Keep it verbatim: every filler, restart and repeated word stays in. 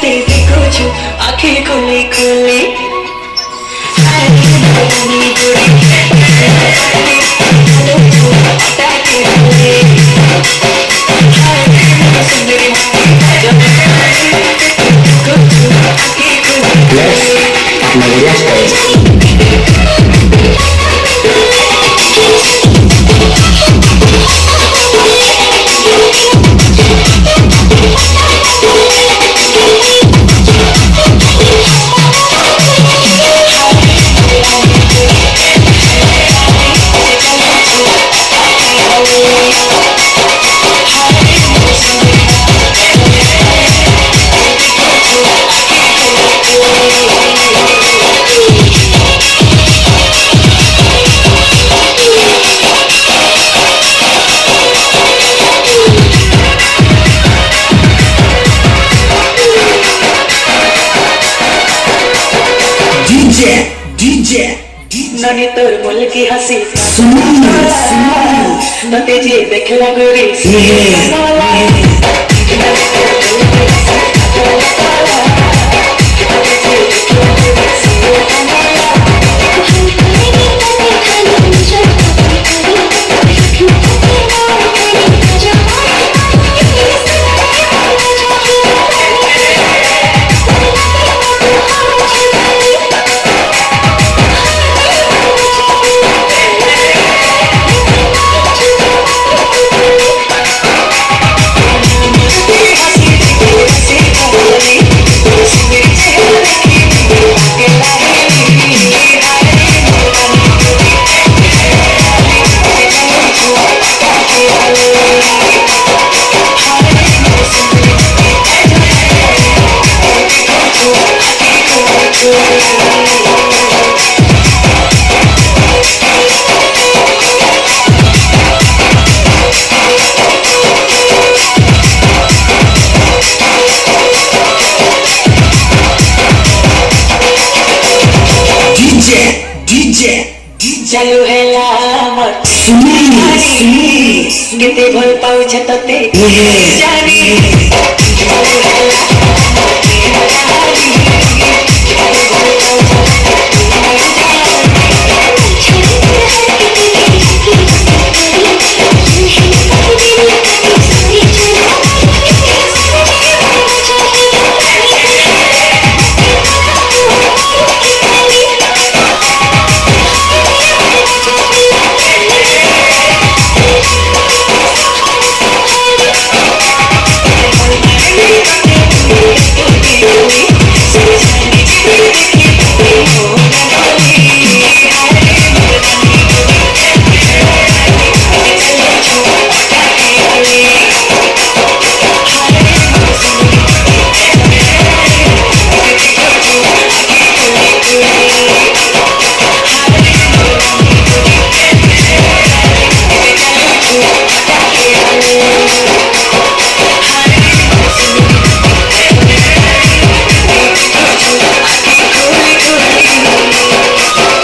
देखो जो आंखें खुली खुली। Let's Nagoriya style. DJ, DJ, ननी तोर मुल्की हंसी। सुनी, सुनी। तते जे देखला गोरी। ये, ये। DJ, DJ, DJ। चालू है लामत। सुनी, सुनी। कितने भल पाऊ छतते। ये। जानी। चालू है लामत।